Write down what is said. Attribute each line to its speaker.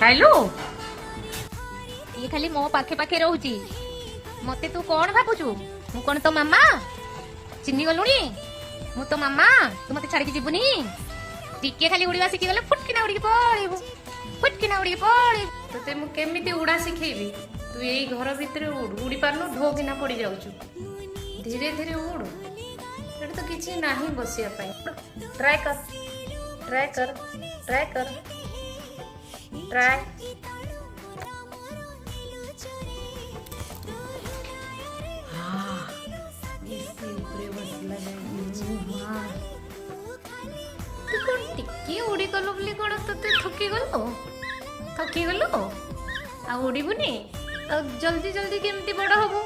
Speaker 1: ଖାଇଲୁ? ଇଏ ଖାଲି ମୋ ପାଖେ ପାଖେ ରହୁଛି। ମତେ ତୁ କଣ ଭାବୁଛୁ? ମୁଁ କଣ ତୋ ମାମା? ଚିହ୍ନି ଗଲୁଣି? ମୁଁ ତୋ ମାମା। ତୁ ମତେ ଛାଡିକି ଯିବୁନି। ଟିକେ ଖାଲି ଉଡ଼ିବା ଶିଖିଗଲେ ଫୁଟକିନା ଉଡ଼ିକି ପଳେଇବୁ, ଫୁଟକିନା ଉଡ଼ିକି ପଳେଇବୁ।
Speaker 2: ତତେ ମୁଁ କେମିତି ଉଡ଼ା ଶିଖେଇବି? ତୁ ଏଇ ଘର ଭିତରେ ଉଡ଼ି ପାରୁନୁ, ଢୋକିନା ପଡି ଯାଉଛୁ। ଧୀରେ ଧୀରେ ଉଡୁ। ଏଠି ତ କିଛି ନାହିଁ ବସିବା ପାଇଁ। ଟ୍ରାଏ କର, ଟ୍ରାଏ କର, ଟ୍ରାଏ କର, ଟ୍ରାଏ। ଏସି ଉପରେ ବସିଲା ଯାଇକି ମା। ତୁ କଣ ଟିକେ ଉଡ଼ିଗଲୁ ବୋଲି କଣ ତତେ ଥକିଗଲୁ? ଥକିଗଲୁ ଆଉ ଉଡ଼ିବୁନି? ଆଉ ଜଲ୍ଦି ଜଲ୍ଦି କେମିତି ବଡ଼ ହବୁ?